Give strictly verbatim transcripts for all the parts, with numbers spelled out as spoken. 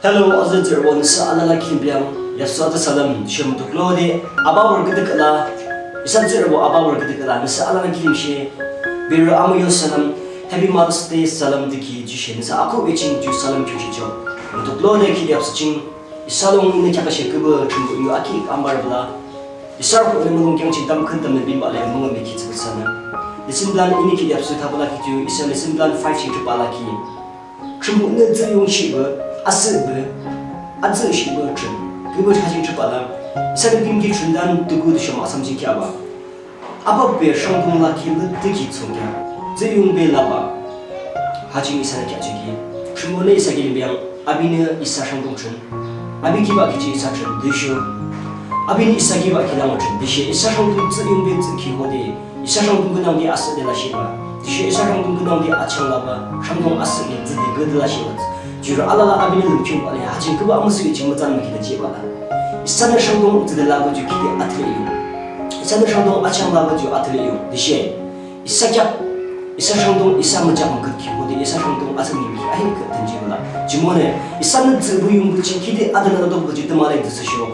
Hello, azürübo, nüsa alala kilim biang, yapsu atsü salem, shom tuklode, ababor küdükla, isa zürübo ababor küdükla, nüsa alala kilim she, biri amüyo salem, Happy Mother's Day salem diki jishe, nüsa aku beching ju salem kyuchicho. Tuklode ki yapsu ching, isa lung ini kyakashe kübü chumbu yu aki ambar bla. Isa ku ini mulung kyang ching tam kün tam ne bimba le mulung beki tsü sana. Lesson plan ini ki yapsu tabala ki ju, isa lesson plan five ching tupala ki. Thrünpuhnü tsühyungshibe, asühbe, atsüshibe thrün. Kübü thajing thrünpuh la, isanü bimki thrünpuhnü tuku tüsho mahsam jingkheaba. Ababe sangdung lakhi lütteki thsungkheak, tsühyungbe laba. Hajing isanü kheahchoki, Thrünpuhnü isa kilim biang, abinü isa sangdung thrün. Abi kibah kiji isa thrün, tüsho. Abinü isa kibah ki lang thrün, tüshe isa sangdung tsühyungbe tsükhi hode. Isa sangdung künangde asüh de lasheba. Tüshe isa sangdung künangde achang laba. Sangdung asüh de tsü de gü de lasheba. Jurü alala abinü lümkhiung bale. Hajing kübah amüsüh ching mütsan mükide jebala. Isanü sangdung tsü de laba ju kide athle yung. Isanü sangdung achang laba ju athle yung. Tüshe. Isa kyak. Isa sangdung isa müjak müküt ki hode isa sangdung asüh müküt ahi kü tünji bala. Jumonü. Isanü tsü bu yung bu ching kide adana do bu ju tümale tsü sho.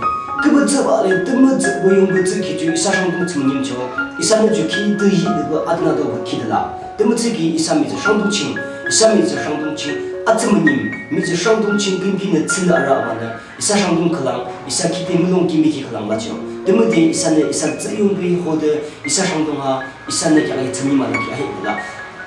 Kübü tsü bale tümü tsü bu yung bu tsü ki ju isa sangdung tsü münyim cho. Isanü ju ki tü yi de bu adana do bu ki de la. Tümü tsü ki isa mi tsü sangdung ching. Isa mi tsü sangdung ching. Atsü münyim. Mi tsü sangdung ching kün ki ne tsü de ara manü. Isa sangdung khülang. Isa ki te mülung ki mi ki khülang la cho. Tümü de isanü isa tsü yung bu hode. Isa sangdung ha. Isanü kya ye tsü mi manü ki ahi de la.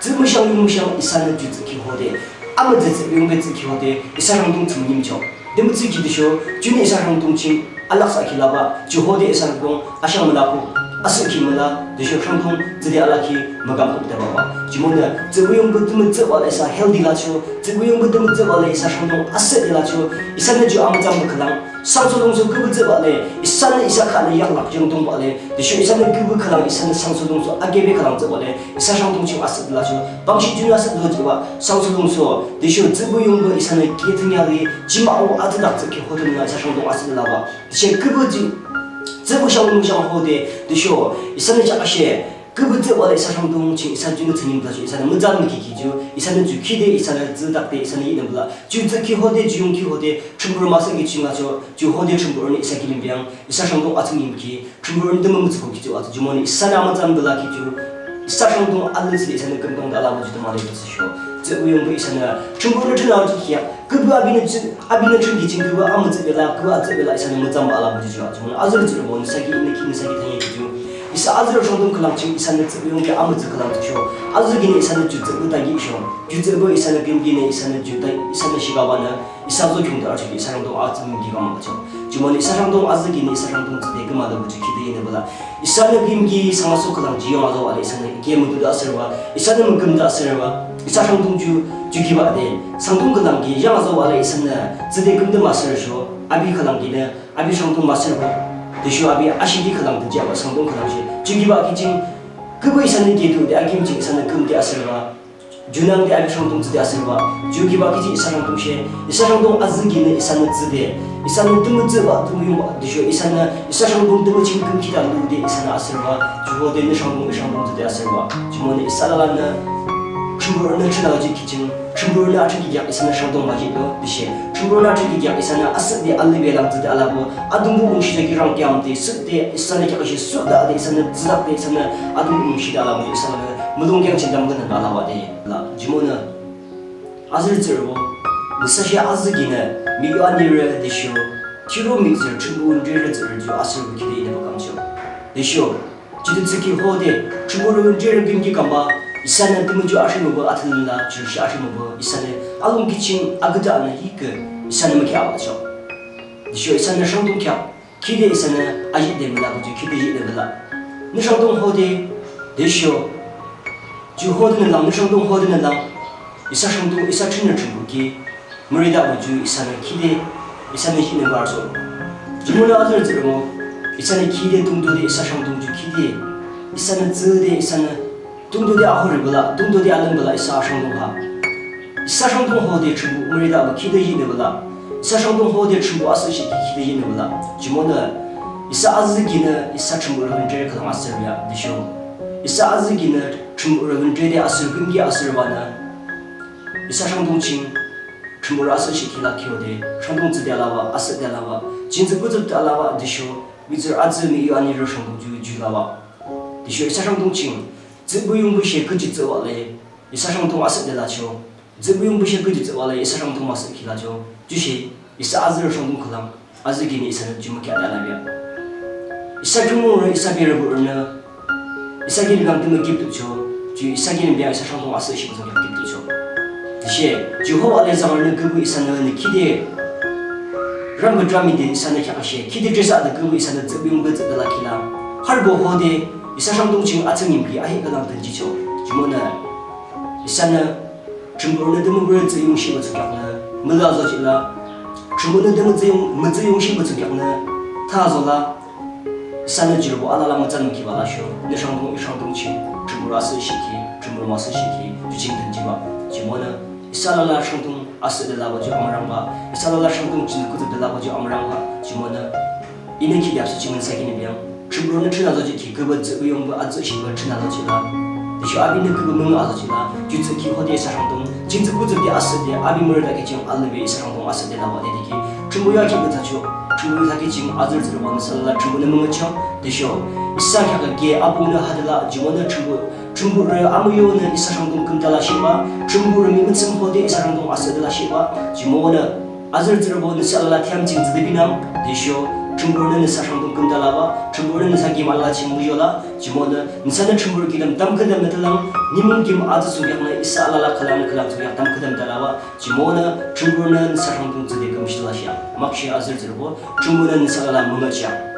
Tsü müshang yung müshang isanü ju tsü ki hode. Amü tsü tsü yung be tsü ki hode. Isa sangdung tsü münyim cho. Tümü tsü ki tüsho, juni isa sangdung ching, alaksa ki laba, ju hode isa sangdung, ashang müla ku, asüh ki müla, tüsho sangdung, tsü de alaki, mügam ku de baba. Jumonü, tsü bu yung bu tümü tsü bale isa healthy la cho, tsü bu yung bu tümü tsü bale isa sangdung, asüh de la cho, isanü ju amütsam bu khülang, sangso lungso kübü tsü bale, isanü isa khanü yak lak jengdung bale, tüsho isanü kübü khülang, isanü sangso lungso akebe khülang tsü bale, isa sangdung ching asüh de la cho, bangshi juni asüh de la cho ba, sangso lungso, tüsho tsü bu yung bu isanü ki tünya li, jima o atsü dak tsü ki hode nü isa sangdung asüh de laba. She kübü ju, tsü bu shang bu shang hode, tüsho, isanü chak ashe, kübü tsü bale isa sangdung ching, isa ju nü tsü nyim bla ju, isanü mütsan mükhi ki ju, isanü ju kide, isanü tsü dak de, isanü yi nü bla, ju tsü ki hode, ju yung ki hode, Thrünpuh masang ki ching la cho, ju hode Thrünpuh nü isa kilim biang, isa sangdung atsü nyim ki, Thrünpuh tümü mütsü ko ki ju atsü, jumonü isanü amütsan bla ki ju, isa sangdung alü tsü de isanü kümdong de ala bu ju tümale tsü sho, tsü bu yung bu isanü, Thrünpuh nü tümü ju kya, kübü abinü tsü, Abinü thrünkhi ching kübü amütsü bela, kübü atsü bela isanü mütsamba ala bu jujua. Jumonü azürü tsürübo, nüsa ki, nü ki, nüsa ki thanye ki ju. Isa azürü sangdung khülang ching, isanü tsü yung ki amütsü khülang tüsho. Azürü kinü isanü ju tsü bu tangi sho. Ju tsü bu isanü kim kinü isanü ju ta, isanü shigabanü. Isa zo kyung da archiki, isa sangdung atsü müngi kama cho. Jumonü isa sangdung azürü kinü isa sangdung tsü de kama da bu ju ki de yine bela. Isanü bimki sangso khülang jiyong azo ale isanü ke müdu da asürba, isanü müküm da asürba, isa sangdung ju, ju kiba de, sangdung khülang ki yang azo ale isanü, tsüde kümde masür sho, abi khülang kinü, abi sangdung masürbo, tüsho abi ashiki khülang de jaba sangdung khülang shi, ju kiba ki ching, kübü isanü ke du de akim ching isanü kümde asürba, Junangde abi sangdung tsüde asürba. Ju kiba kichi isa sangdung she. Isa sangdung azü kinü isanü tsüde. Isanü tümü tsüba, tümü yungba. Tüsho isanü isa sangdung tümü ching küm kita lude isanü asürba. Ju hode nü sangdung, nü sangdung tsüde asürba. Jumonü isa lalanü. Thrünpuhnü thrüna ju kiching. Thrünpuhnü athrünkhi kyak isanü sangdung majik lo. Tüshe. Thrünpuhnü athrünkhi kyak isanü asüde alibe lang tsüde alabo. Adungbu mungshi jagi rang kyam de. Süde isanü kyak ashe süde ade isanü tsüdak de isanü. Adungbu mungshi de alabo isanü. Mülung kyang chindam gana alaba de. La, jumonü. Azürü tsürübo, nüsa she azü kinü, miyo anirü tüsho, thiro mihzü Thrünpuh wüntrerü tsürü ju azürü kide inü bakamcho. Tüsho, jitü tsüki hode, Thrünpuh wüntrerü bimki kamba, isanü tümü ju ashimübo atülümla, ju shi ashimübo, isanü alung kiching agüda anü hikü, isanü mükhe abacho. Tüsho isanü sangdung kya, Kide isanü ajide müla kuju kide jide müla. Nü sangdung hode, tüsho. Ju hode nü lang, nü sangdung hode nü lang. Isa sangdung, isa thrünrü Thrünpuh ki. Mürida kuju isanü kide, isanü jide müla so. Jumonü azürü tsürübo, isanü kide tungtode isa sangdung ju kide. Isanü tsüde, isanü Tungtode ahorü bela, tungtode alüm bela isa sangdung ha. Isa sangdung hode Thrünpuh mürida ba kide yine bela. Isa sangdung hode Thrünpuh asüh shi kide yine bela. Jumonü, isa azü kinü, isa Thrünpuh rübün dre kalang asürü ya, tüsho. Isa azü kinü, Thrünpuh rübün dre de asürü kümki asürü banü. Isa sangdung ching, Thrünpuh asühshihkhi lakhi hode, sangdung tsüde alabah, asühde alabah, jingtsü kütsüpde alabah, tüsho mihtsürü atsü miyu anirü sangdung ju ju labah. Tüsho isa sangdung ching tsühpü yungpü she küchi tsühbah le, isa sangdung asühde lachoh. Tsühpü yungpü she küchi tsühbah le, isa sangdung asühkhi lachoh. Jushe isa azürü sangdung khülang, azürü kini isanü ju mükheahde alabah. Isa Thrünpuhnü isa berübo arünü isa kilim tümü kiptuchoh. Ju isa kilim bea isa sangdung asühshihpü thsungkheak kiptuchoh. Tüshe Jihova le azanglanü küpü isanü nü khide rangbe drami de isanü kheaküshe khide dresa de küpü isanü tsühpü yungpü tsühde lakhi la, harübo hode isa sangdung ching atsü nimki ahi khülang dünjichoh. Jumonü isanü Thrünpuhnü tümüpürü tsühyungshihpü thsungkheaknü müla zojihla, Thrünpuhnü tümü tsühyung mütsühyungshihpü thsungkheaknü tha zola, isanü jurübo alala mütsan mükhibah lasho, nü sangdung i sangdung ching Thrünpuh asühshihkhi, Thrünpuh asühshihkhi ju ching dünjibah. Jumonü isa alala sangdung asühde labah ju amürangba, isa alala sangdung ching kütsüde labah ju amürangba. Jumonü inü khide apsü ching nüsa kini biang, Thrünpuhnü thrüna zojihkhi küpü tsühpü yungpü atsühshihpü thrüna zojihla, tüsho apinü küpü müngüh azojihla, ju tsühkhi hode isa sangdung jingtsü kütsüpde asühde api mürütakhi ching alübe isa sangdung asühde labah de diki, Thrünpuh yo akhi küthachoh. Thrünpuh yo thakhi ching azürü tsührübonü isa alala Thrünpuhnü müngühchoh. Tüsho isa kheakü ke apungnü hadela, jumonü Thrünpuh Thrünpuh re amüyonü isa sangdung kümde lashihbah, Thrünpuh re mihmüthsüm hode isa sangdung asühde lashihbah. Jumonü azürü tsührübo nüsa alala thiyam ching tsüde binang, tüsho Thrünpuhnü nüsa sangdung kümde labah, Thrünpuhnü nüsa kim alala ching müyola. Jumonü nüsanü Thrünpuh kilim tamkhüntamnüde lang, nimung kim atsü thsungkheaknü isa alala khülangnü khülang thsungkheak tamkhüntamde labah. Jumonü Thrünpuhnü nüsa sangdung tsüde kümshihde lashihang. Makshe azürü tsührübo, Thrünpuhnü nüsa alala müngühjihang.